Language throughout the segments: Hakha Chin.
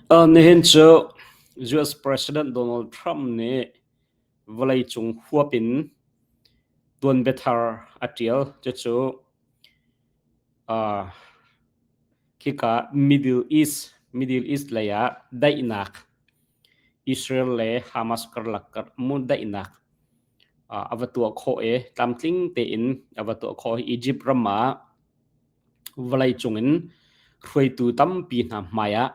Nihin cu US President Donald Trump nih vawleicung huap in tuanbia thar a ṭial. Cucu khika Middle East, Middle East lei ah daihnak Israel le Hamas karlak daihnak a va tuah khawh i tlamtling tein a va tuah khawh i Egypt ram ah vawleicung in hruaitu tampi hna hmai ah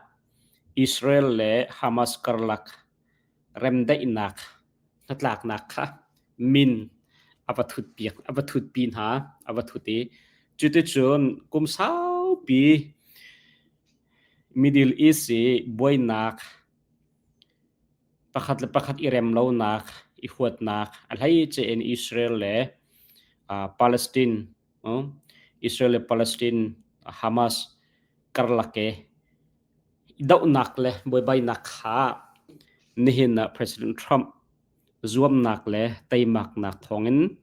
Israel le Hamas karlak remdaihnak hnatlaknak kha min a va thutpiak a va thutpi hna a va thut i cuticun kum saupi Middle East i buainak Pakhat le pakhat i rem lonak, i huatnak, a hleice in Israel le Palestine, Israel le Palestine, Hamas karlak i dohnak le buaibainak kha nihin ah President Trump zuamnak le teimaknak thawngin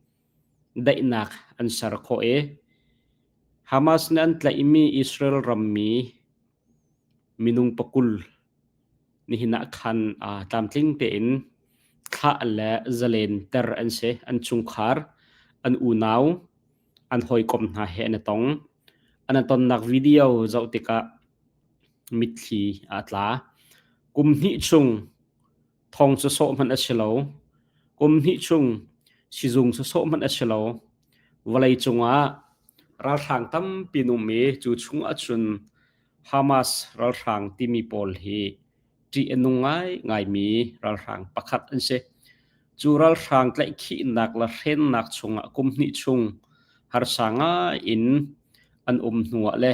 daihnak an ser khawh i Hamas nih an tlaihmi Israel rammi minung pakul Nihin ah khan tlamtling tein thlah le zalenter an si. An chungkhar, an unau, an hawikom hna he an i tong. An i tonnak video zoh tikah mitthli aa tla. Kum hnih chung thong sawsawh hmanh a si lo. Kum hnih chung sizung sawsawh hmanh a si lo. Vawleicung ah ralhrang tampi an um i cu chung ahcun Hamas ralhrang timi pawl hi ṭih a nung ngaingaimi ralhrang pakhat an si. Cu ralhrang tlaihkhihnak le hrennak chungah kum hnih chung harsa ngai in an um hnuah le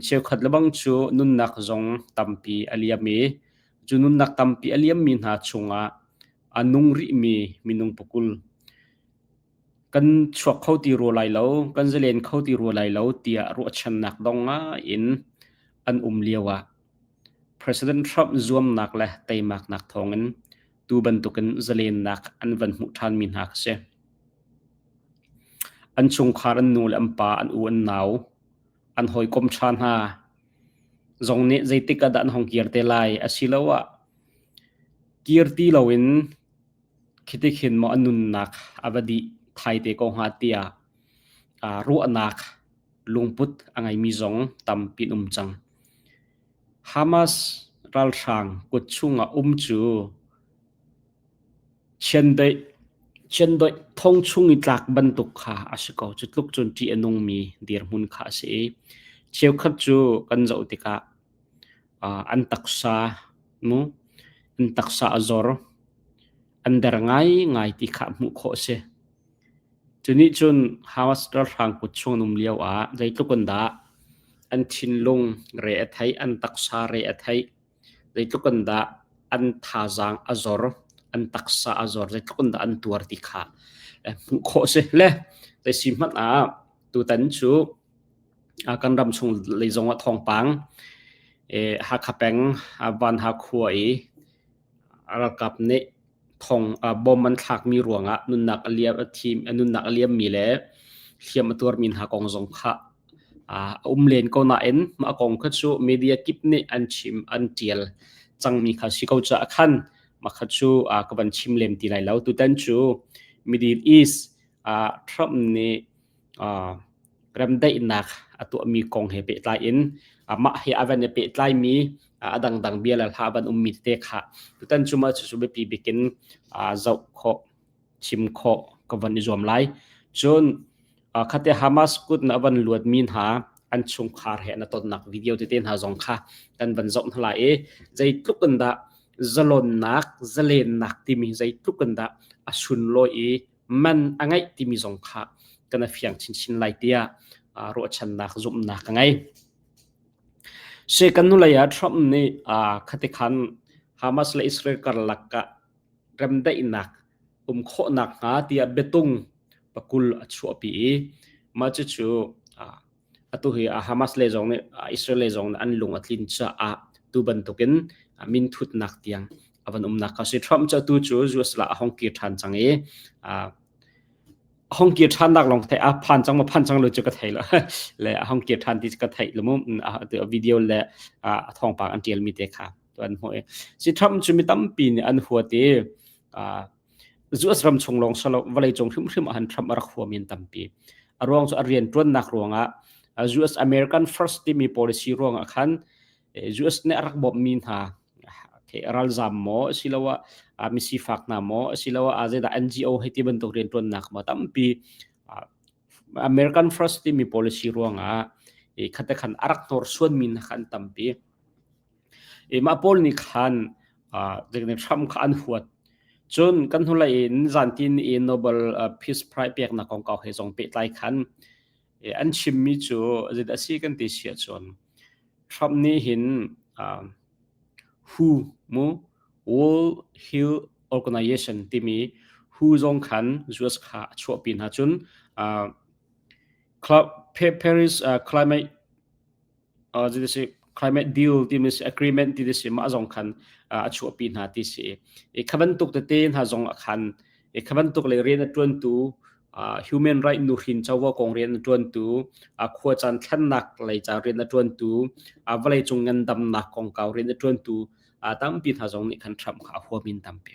cheukhat lebang cu nunnak zong tampi a liam i cu nunnak tampi a liammi hna chungah a nung rihmi minung pakul Kan chuak kho ti rua lai lo, kan zalen kho ti rua lai lo tiah ruahchannak dong ngai in an um lio ah President Trump zuamnak le teimaknak thawngin tu bantukin zalennak an van hmuh ṭhanmi hna kha si. An chungkhar an nu le an pa, an u an nau, an hawikom ṭha hna zong nih zeitik ah dah an hong kir te lai asiloah kir ti loin Khi khin maw a nunnak a va dih thai te ko hnga tiah ruahnak lungput a ngeimi zong tampi an um cang. Hamas ralhrang kut chungah um cu chiandeih chiandeih thong chung i tlak bantuk kha a si ko. Cu tluk cun ṭih a nungmi dirhmun kha a si i cheukhat cu kan zoh tikah an taksa mu an taksa a zor an der ngaingai ti kha hmuh khawh a si. Cu nih cun Hamas ralhrang kut chung an um lio ah zeitluk in dah an thinlung re a theih, an taksa re a theih, zeitluk in dah an thazaang a zor, an taksa a zor, zeitluk in dah an tuar ti kha hmuh khawh a si. Le zei si hmanh ah tutan cu Kan ram chung lei zong ah thawngpang Hakha peng Vanha khua i ralkap nih thong bom an thlakmi ruangah nunnak a liam a thim nunnak a liammi le hliam a tuarmi hna kong zong kha a um len ko nain mah kong kha cu media kip nih an chim an ṭial cangmi kha si ko caah khan mah kha cu ka van chim lem ti lai lo. Tutan cu Middle East Trump nih remdaihnak a tuahmi kong he pehtlai in mah he a van i pehtlaimi a dangdang bia le hla a van ummi tete kha tutan cu mah cucu biapi bik in zoh khawh chim khawh ka van i zuam lai. Cun khate Hamas kut in a van luatmi hna an chungkhar he an tonnak video tete hna zong kha kan van zoh hna lai i zeitluk in dah zalonnak zalennak timi zeitluk in dah a sunlawi i man a ngeih timi zong kha kan i fiang chinchin lai tiah ruahchannak zumhnak ka ngei. Se kan hnulei ah Trump nih khati khan Hamas le Israel karlak ah remdaihnak um khawhnak hnga tiah biatung pakul a chuahpi i mah cucu Atu hi Hamas lei zong nih Israel lei zong nih an lung a tlin caah tu bantukin minthutnak tiang a van umnak kha si. Trump cu atu cu US la a hong kir ṭhan cang i a hong kir ṭhannak lawng theih a phan cang ma phan cang lo cu ka thei lo le a hong kir ṭhan ti ka theih lo mu video le a thawngpang an ṭialmi te kha. Tu an hmuh i si Trump cu mi tampi nih an huat i US ram chung lawng salo vawlei cung hrimhrim ah han Trump a rak huam in tampi. A ruang cu a rian ṭuannak ruangah US American First timi policy ruangah khan US nih a rak bawmhmi hna ralzam maw asiloah misifak hna maw asiloah zeidah NGO hei ti bantuk rianṭuannak maw tampi American First timi policy ruangah khate khan a rak hnorsuanmi hna kha an tampi. Mah pawl nih khan Trump kha an huat. Cun kan hnulei in zantin i Nobel Peace Prize peknak kongkau he zong pehtlai khan an chimmi cu zeidah a si kan ti si ahcun Trump nih hin WHO mu World Health Organization timi WHO zong khan US kha a chuahpi hna. Cun Paris Climate climate deal timi si agreement ti si mah zong khan a chuahpi hna ti si i kha bantuk tete hna zong ah khan i kha bantuk le rian a ṭuantu human right nuhrin covo kong rian a ṭuantu khua caan thlennak lei ca rian a ṭuantu vawlei cung ngandamnak kongkau rian a ṭuantu tampi hna zong nih khan Trump kha a huamin tampi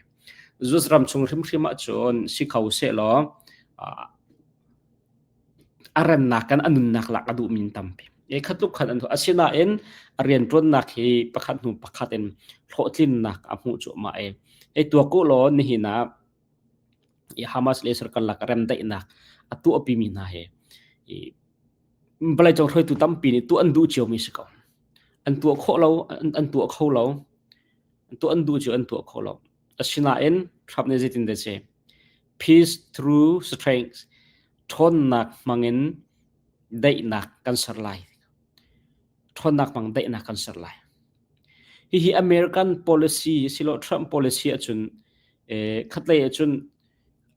US ram chung hrimhrim ahcun si kho sehlaw a rannak kan a nunnak lak a duhmi an tampi. E khat tluk khan an asinain a rianṭuannak hi pakhat hnu pakhat in hlawhtlinnak a hmuh cuahmah e. E tuak u law nihin ah i Hamas le Israel karlak remdaihnak a tuahpimi hna he i vawleicung hruaitu tampi nih tuah an duh ciomi si ko. An tuah khawh lo, an tuah kho lo. Tuah an duh cio an tuah kho lo. Asinain Trump nih zeitin dah si? Peace through strength ṭhawnnak hmangin daihnak kan ser lai. Ṭhawnnak hmang daihnak kan ser lai. Hihi American policy silo Trump policy ahcun eh, khatlei ahcun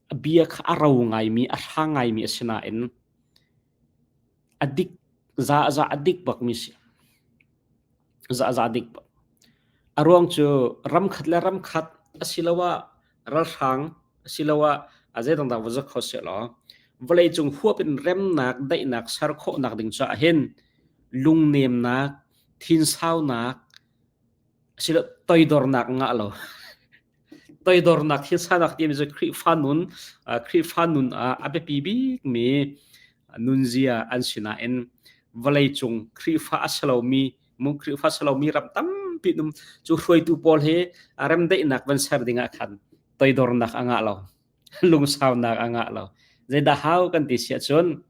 a bia kha a ro ngaimi, a hra ngaimi a si nain a dik za za a dik bakmi si. Za za dik bak. A ruang cu ramkhat le ramkhat asiloah ralhrang asiloah a zeidang dang va zak kho sehlaw vawleicung huap in remnak daihnak ser khawhnak ding caah hin lungnemnak thinsaunak asilo toidornak ngah lo toidornak thinsaunak timi cu Khrihfa nun Khrihfa nun ah a biapi bikmi nunzia an si nain vawleicung Khrihfa a si lomi mu Khrihfa si lomi ram tampi num cu hruaitu pawl hi remdaihnak van ser ding ah khan toidornak a ngah lo lungsaunak a ngah lo zeidah hau kan ti si ahcun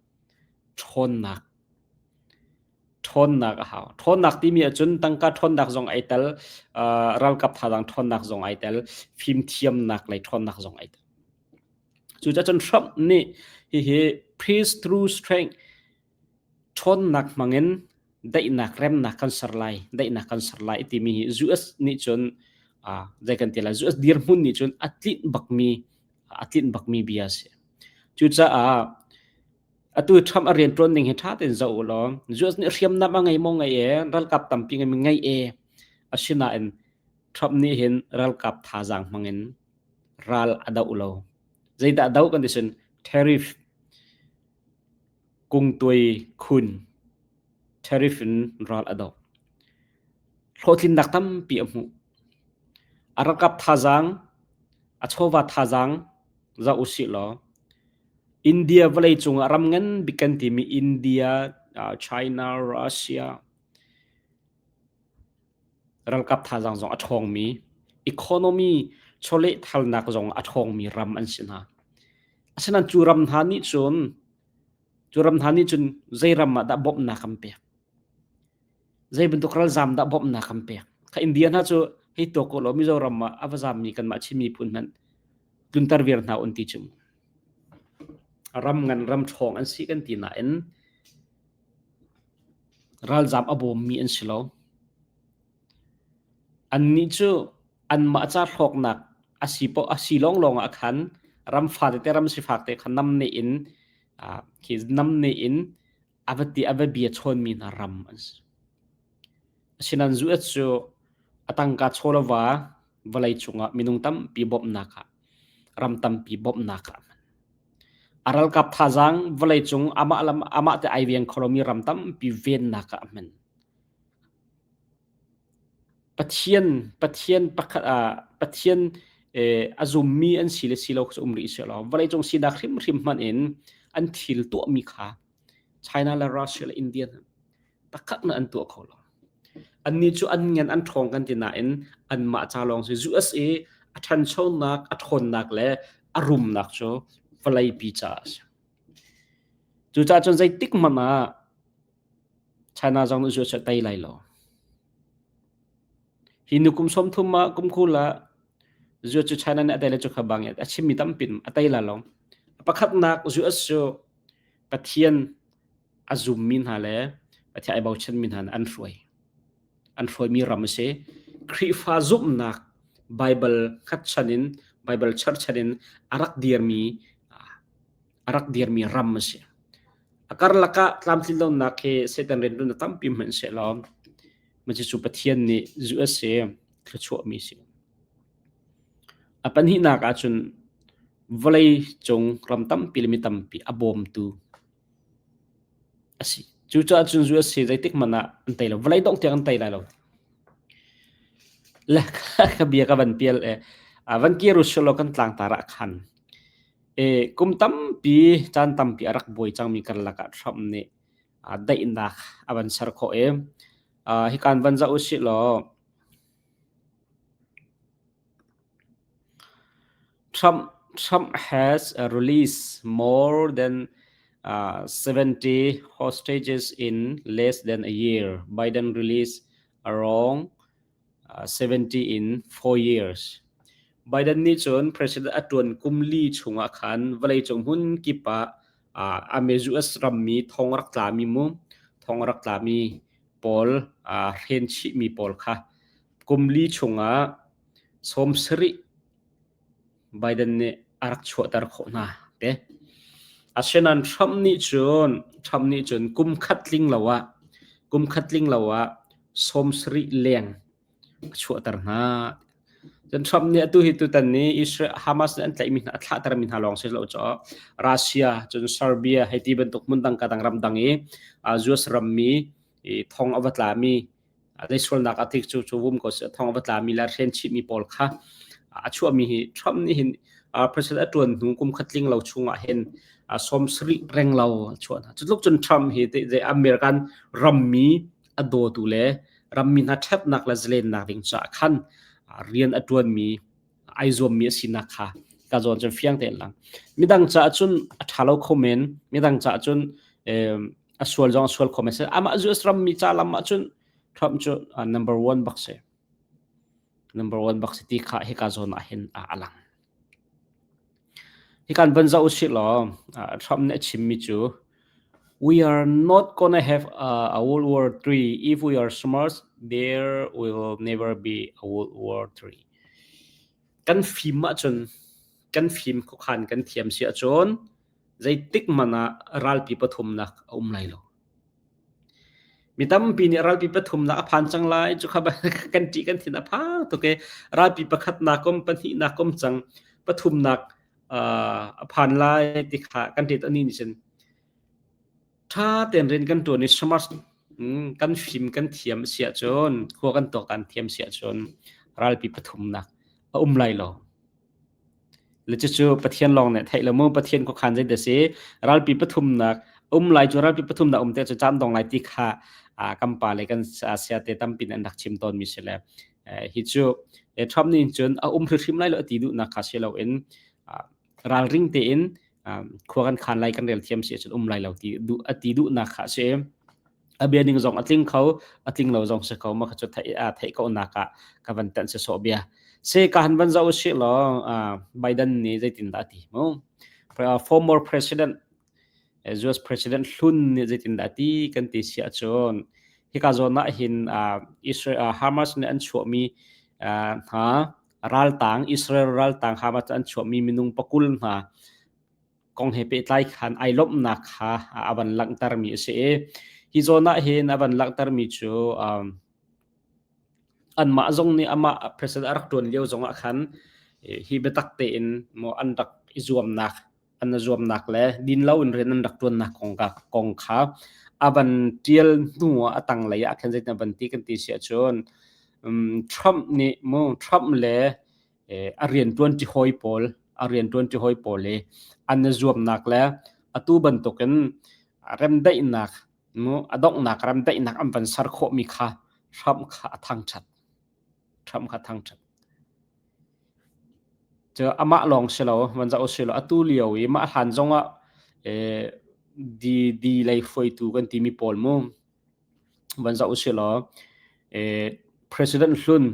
ṭhawnnak ṭhawnnak a hau ṭhawnnak timi ahcun tangka ṭhawnnak zong ai tel ralkap thazaang ṭhawnnak zong ai tel fimthiamnak lei ṭhawnnak zong ai tel cucaah cun Trump nih hihi peace through strength Ṭhawnnak hmangin daihnak remnak kan ser lai, daihnak kan ser lai timi hi US nih cun zei kan ti lai, US dirhmun nih cun a tlinh bakmi a tlinh bakmi bia a si. Cucaah atu Trump a rianṭuan ning hi ṭha tein zoh u law US nih hriamnam a ngei maw ngei e, ralkap tampi ngei ngei e. Asinain Trump nih hin ralkap thazaang hmangin ral a doh lo. Zeidah a doh kan ti cun tariff Kungtuai khun tariff in ral a doh. Hlawhtlinnak tampi a hmuh. A ralkap thazaang, a chawva thazaang zoh usih law India vawleicung ah ram ngan bik kan timi India, China, Russia ralkap thazaang zong a ṭhawngmi, economy chawlehthalnak zong a ṭhawngmi ram an si hna. Asinain cu ram hna nih cun cu ram hna nih cun zei ram ah dah bawmhnak an pek? Zei bantuk ralzaam dah bawmhnak an pek? Kha India hna cu hei tuak ko law Mizoram ah a va zaammi kanmah Chin miphun hmanh tlunter viar hna un ti cu. Ram ngan ram ṭhawng an si kan ti nain ralzaam a bawmmi an si lo. Annih cu anmah ca hlawknak a si poah a si lawnglawng ah khan ram fatete ram sifak te kha namneh in khi namneh in a va ti a va bia chawnmi hna ram an si. Asinain US cu a tangka chawlava vawlei cungah minung tampi bawmhnak ah ram tampi bawmhnak ah a hman. A ralkap thazaang vawleicung amah lam amah te ai veng kho lomi ram tampi vennak ah a hman. Pathian Pathian pakhat ah Pathian a zummi an si le si lo kha um rih seh law vawleicung sinak hrimhrim hmanh in an thil tuahmi kha China le Russia le India hna takak na an tuah kho lo. Annih cu an ngan an ṭhawng kan ti nain anmah ca lawng si USA a ṭhanchonak, a ṭhawnnak le a rumnak cu vawleipi caah a si. Cucaah cun zeitik hmanh ah China zong nih USA tei lai lo. Hi nu kum 30 ah kum 20 ah US cu China nih a tei lai cu kha bang a chimmi tampi a tei la lo. Pakhatnak US cu Pathian a zummi hna le Pathian ai bochanmi hna an hruai. An hruaimi ram a si. Khrihfa zumhnak Bible hngatchan in Bible cherchan in a rak dirmi a rak dirmi ram a si. A karlak ah tlamtlin lonak hi Satan rianṭuan a tampi hmanhsehlaw cucu Pathian nih USA thluachuahmi a si. A pahnihnak ahcun vawlei cung ram tampi le mi tampi a bawmtu a si. Cucaah cun USA zeitik hmanh ah an tei lo. Vawlei dongh tiang an tei lai lo. Le ka bia ka van pial e. Van kir u sih law kan tlangtar ah khan Kum tampi, caan tampi a rak buai cangmi karlak ah Trump nih daihnak a van ser khawh i hikaan van zoh usih law Trump, Trump has released more than 70 hostages in less than a year. Biden released around 70 in 4 years. Biden nih cun president a ṭuan kum li chungah khan vawleicung hmun kip ah US rammi thong rak tlami mu thong rak tlami pawl hren chihmi pawl kha kum li chungah 70 Biden nih a rak chuahter khawh hna te. Asinain Trump nih cun Trump nih cun kum khat tling lo ah kum khat tling lo ah 70 leng a chuahter hna. Cun Trump nih atu hi tutan ni Israel Hamas nih an tlaihmi hna a thlahtermi hna lawng si lo caw Russia cun Serbia hei ti bantuk hmun dang ka dang ram dang i US rammi i thong a va tlami zei sualnak a tik cu cu vum ko seh thong a va tlami le hren chihmi pawl kha a chuahmi hi Trump nih hin president a tuan hnu kum khat tling lo chungah hin 70 reng lo a chuah hna. Cutluk cun Trump hi American rammi a dawtu le rammi hna ṭhatnak le zalennak ding caah khan rian a ṭuanmi ai zuammi a sinak kha ka zawn cun fiang tein lang. Midang caah cun a ṭha lo kho men, midang caah cun a sual zong a sual kho men. Amah US rammi ca lam ah cun Trump cu number one bak si. Number one bak si ti kha hika zawn ah hin a lang. Hikan van zoh usih law Trump nih a chimmi cu We are not gonna have a, a World War III. If we are smart, there will never be a World War III. Kan fim ahcun, kan fim khuakhan kan thiam si ahcun, zeitik hmanh ah ralpi pathumnak a um lai lo. Mi tampi nih ralpi pathumnak a phan cang lai cu kha kan ṭih kan thin a phang tuk i ralpi pakhatnak um pahnihnak um cang pathumnak a phan lai ti kha kan ṭih ani nih cun ṭha tein rian kan ṭuan i smart kan fim kan thiam a si ahcun khua kan tuaktan thiam si ahcun ralpi pathumnak a um lai lo. Le cucu Pathian lawng nih theih lo mu Pathian khuakhan zei dah si ralpi pathumnak um lai cu ralpi pathumnak um te cu caan dong lai ti kha kan pa le kan sia te tampi an rak chim tawn mi si le hi cu Trump nih cun a um hrimhrim lai lo ti duhnak kha si loin ralring tein khua kan khan lai kan rel thiam si cun um lai lo ti duh a ti duhnak kha si. A bia ning zong a tling kho, a tling lo zong si kho, mah kha cu theih ko nak ah ka van tanh si sawh bia. Se ka han van zoh usih law Biden nih zeitindah a ti mu? Former president US president hlun nih zeitindah a ti kan ti si ahcun hika zawn ah hin Israel Hamas nih an chuahmi hna raltang Israel raltang Hamas an chuahmi minung pakul hna kong he pehtlai khan ai lawmhnak kha a van langhtermi a si i hi zawn ah hin a van langhtermi cu anmah zong nih amah president a rak ṭuan lio zong ah khan hi biatak tein maw an rak i zuamnak an i zuamnak le din loin rian an rak ṭuannak kong kong kha a van ṭial hnu ah a tanglei ah khan zeitin a van ti kan ti si ahcun. Trump nih mu Trump le a rianṭuanṭi hawi pawl a rianṭuanṭi hawi pawl i an i zuamnak le atu bantukin remdaihnak mu a donghnak remdaihnak an van ser khawhmi kha Trump kha a thangṭhat. Trump kha thangṭhat. Cu amah lawng si lo, van zoh si lo, atu lio i mah hlan zongah di lei hruaitu kan timi pawl mu van zoh si law President hlun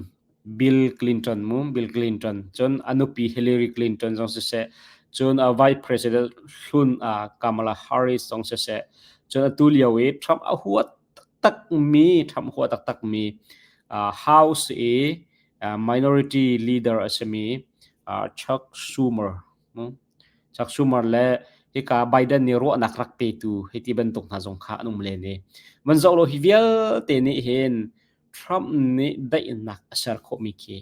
Bill Clinton mu Bill Clinton cun a nupi Hillary Clinton zong siseh cun a Vice President hlun Kamala Harris zong siseh cun atu lio i Trump a huat taktakmi Trump huat taktakmi House i minority leader a simi Chuck Schumer Chuck Schumer le hika Biden nih ruahnak rak petu hiti bantuk hna zong kha an um len i van zoh lo hi vialte nih hin Trump nih daihnak a ser khawhmi khi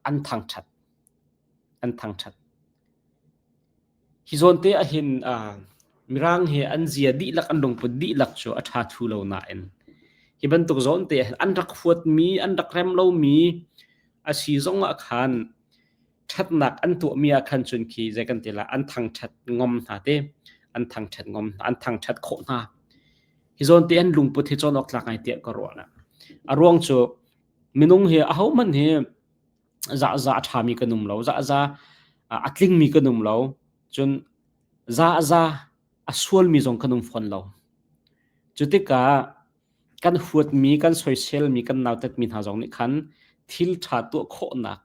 an thangṭhat an thangṭhat. Hi zawn te ahhin Mirang hi an zia dihlak an lungput dihlak cu a ṭha thu lo nain hi bantuk zawn te ahhin an rak huatmi an rak rem lomi a si zong ah khan ṭhatnak an tuahmi ah khan cun khi zei kan ti lai an thangṭhat ngom hna te an thangṭhat ngom hna an thangṭhat khawh hna. Hi zawn te an lungput hi cawn awk tlak ngai tiah ka ruah. A ruang cu minung hi ahohmanh hi zahza a ṭhami kan um lo zahza a tlingmi kan um lo cun zahza a sualmi zong kan um fawn lo cu tikah kan huatmi kan soiselmi kan nautatmi hna zong nih khan thil ṭha tuah khawhnak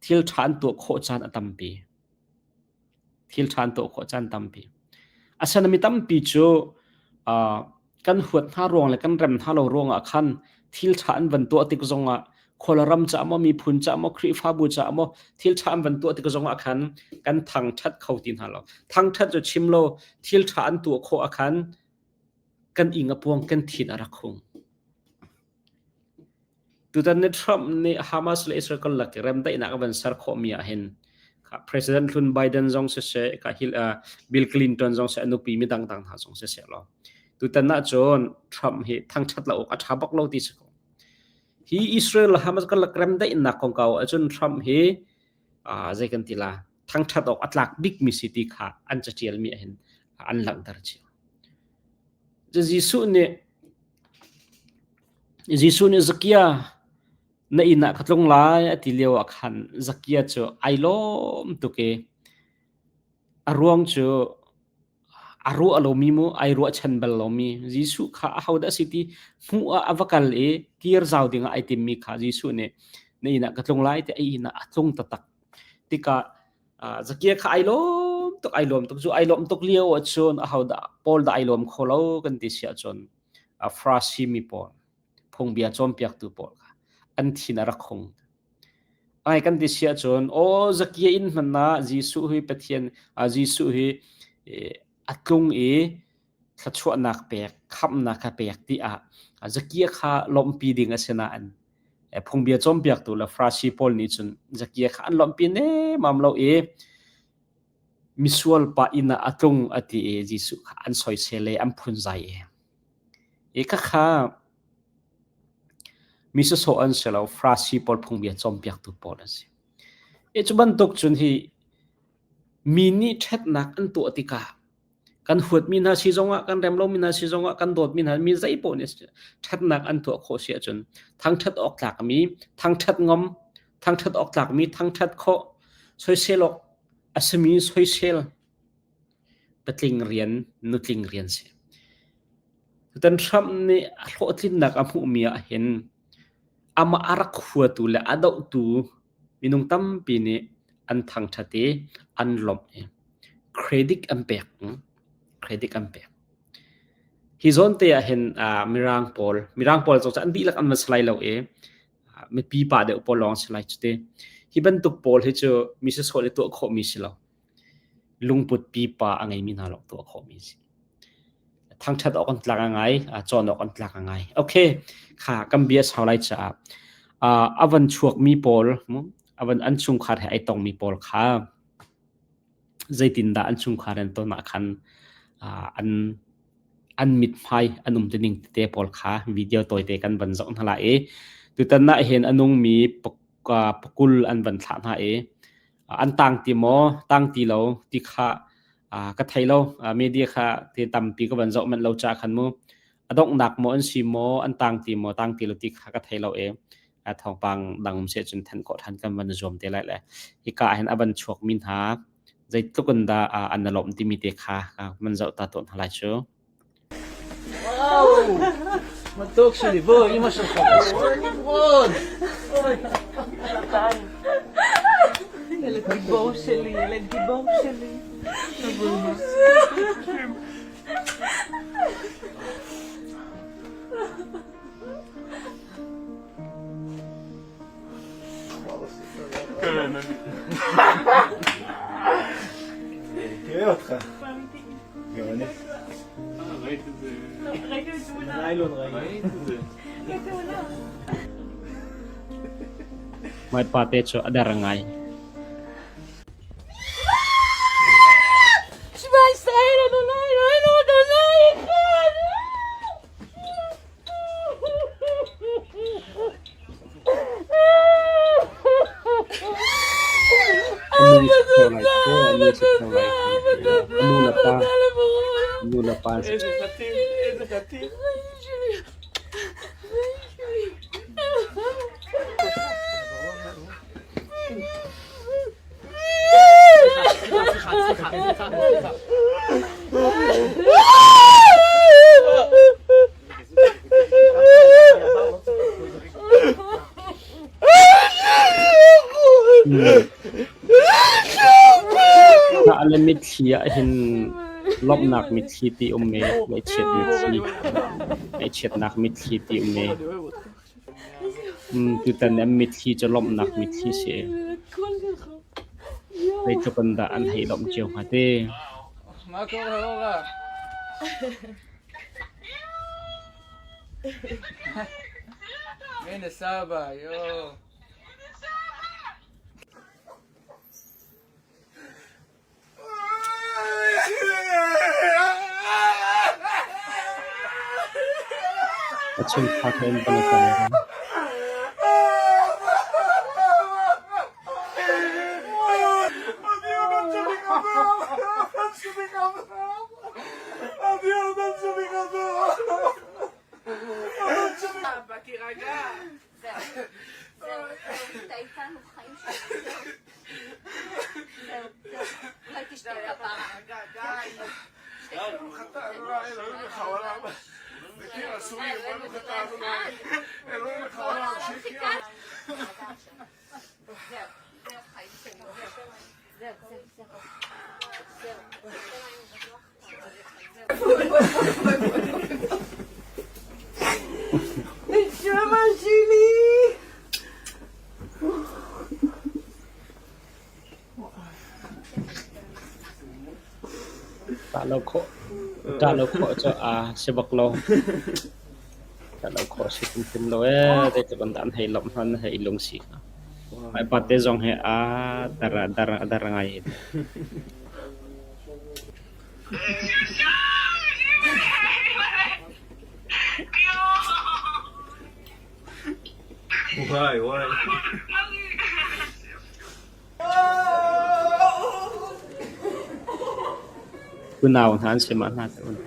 thil ṭha an tuah khawh caan a tampi Thil ṭha an tuah khawh caan tampi. Asinain mi tampi cu kan huat hna ruang le kan rem hna lo ruangah khan thil ṭha an van tuah tik zongah khualram caah maw miphun caah maw Khrihfabu caah maw thil ṭha an van tuah tik zongah khan kan thangṭhat kho ti hna lo. Thangṭhat cu chim lo thil ṭha an tuah khawh ah khan kan ing a puang kan thin a rak hung. Tutan ni Trump nih Hamas le Israel karlak i remdaihnak a van ser khawhmi ahhin President hlun Biden zong siseh, Bill Clinton zong siseh, a nupi mi dangdang hna zong siseh law tutan ahcun Trump hi thangṭhat lo awk a ṭha bak lo ti si ko. Hi Israel le Hamas karlak remdaihnak kongkau ahcun Trump hi zei kan ti la thangṭhat awk a tlak bikmi si ti kha an caṭialmi ahhin an langhter cio. Jesuh nih Jesuh nih Zakia na inn ah ka tlung lai a ti lio ah khan Zakia cu ai lawm tuk i a ruang cu a ruah lomi mu ai ruahchan bal lomi Jesuh kha ahodah a si ti hmuh ah a va kal i kir zau ding ah ai timmi kha Jesuh nih na inn ah ka tlung lai ti a inn ah a tlung taktak. Tikah Zakia kha ai lawm tuk ai lawm tuk cu ai lawm tuk lio ahcun ahodah Paul dah ai lawm kho lo kan ti si ahcun Farasi mi pawl phungbia cawnpiaktu pawl kha an thin a rak hung. Ai kan ti si ahcun aw Zakia inn hmanh ah Jesuh hi Pathian Jesuh hi a tlung i thluachuahnak pek khamhnak kha pek tiah Zakia kha lawmhpi ding a si nain phungbia cawnpiaktu le Farasi pawl nih cun Zakia kha an lawmhpi nemmam lo i misual pa inn ah a tlung a ti i Jesuh kha an soisel i an phunzai i i khakha mi sawsawh an si lo Farasi pawl phungbia cawnpiaktu pawl an si. I cu bantuk cun hi mi nih ṭhatnak an tuah tikah kan huatmi hna si zongah kan rem lomi hna si zongah kan dawtmi hna mi zei paoh nih ṭhatnak an tuah khawh si ahcun thangṭhat awk tlakmi thangṭhat ngam thangṭhat awk tlakmi thangṭhat khawh soisel awk a simi soisel patling rian nutling rian si. Tutan Trump nih a hlawhtlinnak a hmuhmi ah hin amah a rak huatu le a dohtu minung tampi nih an thangṭhat i an lawmh i credit an pek. Credit an pek. Hi zawn te ah hin Mirang pawl, Mirang pawl zong cu an dihlak an van si lai lo i mipi pa deuh pawl lawng si lai cu ti. Hi bantuk pawl hi cu mi sawsawh nih tuah khawhmi si lo. Lungput pipa a ngeimi hna lawng tuah khawhmi si. Thangṭhat awk an tlak a ngai, cawn awk an tlak a ngai. Okay, kha kan bia sau lai caah a van chuakmi pawl, a van an chungkhar he ai tongmi pawl kha zeitindah an chungkhar an ton ah khan an an mithmai an um tining tete pawl kha video tawite kan van zoh hna lai i. Tutan ah hin a nungmi pakul an van thlah hna i an tang ti maw tang ti lo ti kha ka thei lo. Media kha te tampi ka van zoh manh lo ca khan mu a donghnak maw an si maw an tang ti maw tang ti lo ti kha ka thei lo i thawngpang dang um seh cun than khawh than kan van zuam te lai le hika ah hin a van chuak mi hna zeitluk in dah an i lawmh timi te kha man zoh ta tawn hna lai cu. וואו! מתוק שלי, בוא, אמא שלך. אוי, נמרוד! אוי. ילד גיבור שלי, ילד גיבור שלי. תראה אותך. גם אני. ניילון ראיתי. Hmaipa te cu a der ngai. שמע ישראל אדוני אלוהינו אדוני אחד! A nu si theo lai cu, a nu si theo lai. A nu le pa, nu le pa. איזה חטיף, איזה חטיף. Hnah le mitthli ah hin lawmhnak mitthli ti um i ngaihchiat mitthli, ngaihchiatnak mitthli ti um i tutan an mitthli cu lawmhnak mitthli si. Zeitluk in dah an hei lawmh cio hnga ti. מה קורה אורה? הנה סבא, יואו. A chungkhar he an van i tong. נשמה שלי! Tah lo khawh tah lo khawh cu a si bak lo. Tah lo khawh si hrimhrim lo ee. Zeitluk in dah an hei lawmh hna na hei lung si hnga. Hmaipa te zong hi a dar dar dar ngai. וואי וואי. Unau hna an si mah hna te un.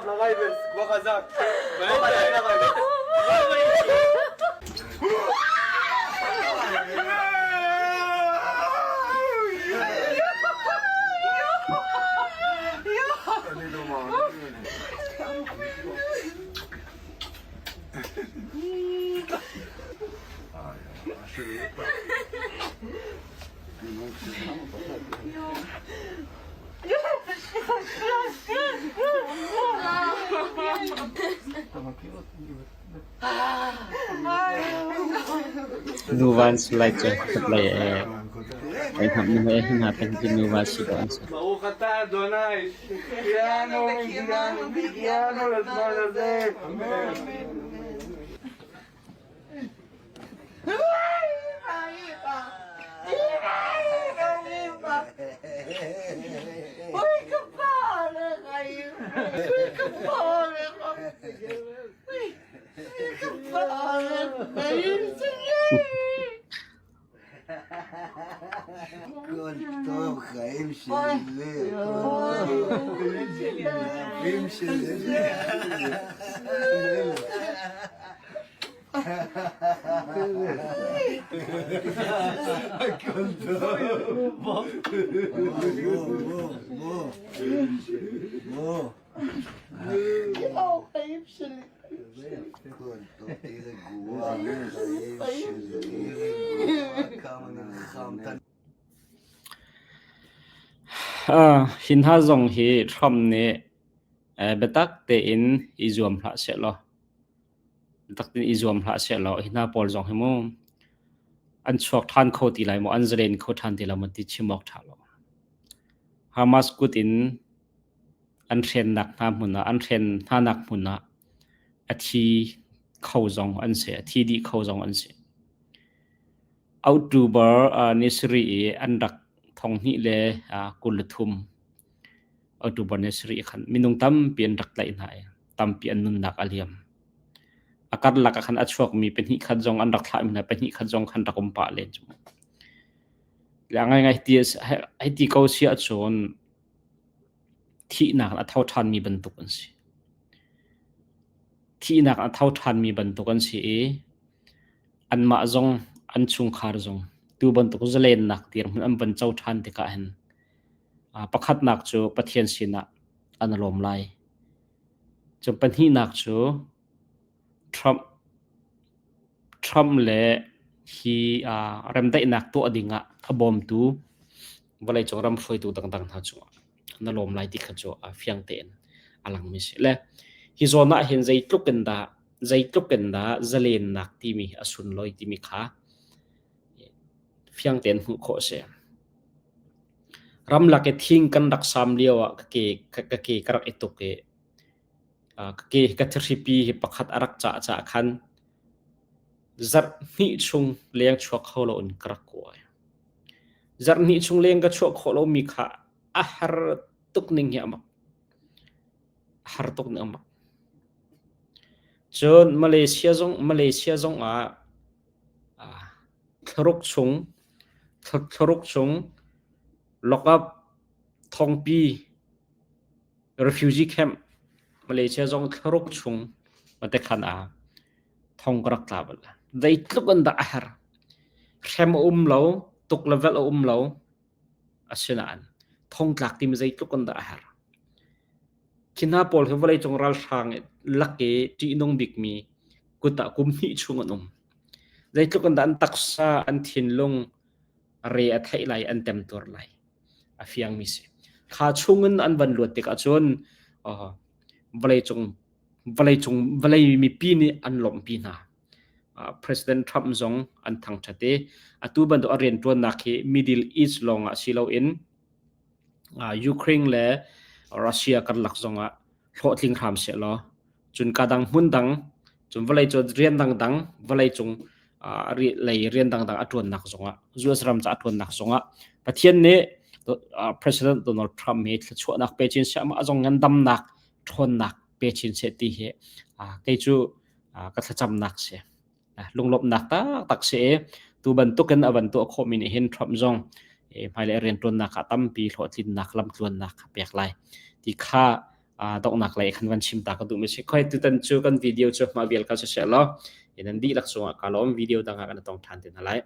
לרייבלס, כבר חזק. באמצע. Nuva an si lai cu khat lei ee kai hnamh na he hna peng ti nuva si dawh an si. ברוך אתה אדוני, שהחיינו והגיענו והגיענו לזמן הזה. אמן. Hi hna zong hi Trump nih biatak tein i zuam hlah sehlaw biatak tein i zuam hlah sehlaw hi hna pawl zong hi mu an chuak ṭhan kho ti lai maw, an zalen kho ṭhan ti lai maw ti chim awk ṭha lo. Hamas kut in an hrennak hna hmun ah an hren hnanak hmun ah a thi kho zong an si, a thi dih kho zong an si. October ni sarih i an rak thong hnih le 23 October ni sarih khan minung tampi an rak tlaih hna i tampi an nunnak a liam. A karlak ah khan a chuakmi pahnih khat zong an rak thlahmi hna pahnih khat zong khan rak um pah len cu. Le a ngaingai ti hei ti ko si ahcun thihnak a tho ṭhanmi bantuk an si. Thihnak a tho ṭhanmi bantuk an si i anmah zong an chungkhar zong tu bantuk zalennak dirhmun an van co ṭhan tikah hin pakhatnak cu Pathian sinah an i lawm lai. Cun pahnihnak cu Trump Trump le hi remdaihnak tuah dingah a bawmtu vawleicung ram hruaitu dangdang hna cungah na lawm lai ti kha cu fiang tein a langmi si. Le hi zawn ah hin zeitluk in dah zeitluk in dah zalennak timi a sunlawi timi kha fiang tein hmuh khawh a si. Ramlak i thing kan rak sam lio ah ka ke ka ke ka rak i tuk i ka ke ka thihripi hi pakhat a rak cah caah khan zarh hnih chung leng chuak kho loin ka rak kuai. Zarh hnih chung leng ka chuah khawh lomi kha a har tuk ning hi a mak. A har tuk ning a mak. Cun Malaysia zong Malaysia zong ah thlaruk chung thlaruk chung lockup thongpi refugee camp Malaysia zong thlaruk chung matekhan ah thong ka rak tla bal. Zeitluk in dah a har. Hrem a um lo, tuk le velh a um lo. Asinain thongtlak timi zeitluk in dah a har. Khi hna pawl hi vawleicung ralhrang lak i ṭihnung bikmi kut ah kum hnih chung an um. Zeitluk in dah an taksa, an thinlung re a theih lai, an temtuar lai. A fiangmi si. Kha chungin an van luat tikah cun vawleicung vawleicung vawlei mipi nih an lawmhpi hna. President Trump zong an thangṭhat i atu bantuk a rianṭuannak hi Middle East lawngah si loin Ukraine le Russia karlak zongah hlawhtling hram sehlaw cun ka dang hmun dang cun vawleicung rian dangdang vawleicung lei rian dangdang a ṭuannak zongah US ram ca a ṭuannak zongah Pathian nih President Donald Trump hi thluachuahnak pe chin seh amah zong ngandamnak ṭhawnnak pe chin seh ti hi kei cu ka thlacamnak si. Lunglawmhnak taktak si i tu bantukin a van tuah khawhmi nih hin Trump zong hmailei rianṭuannak ah tampi hlawhtlinnak lamtluannak a pek lai ti kha. Donghnak lei khan van chim ta ka duh mi si. Khoi tutan cu kan video cu mah vial kha si seh law, nan dihlak cungah ka lawm. Video dang ah kan tong ṭhan te hna lai.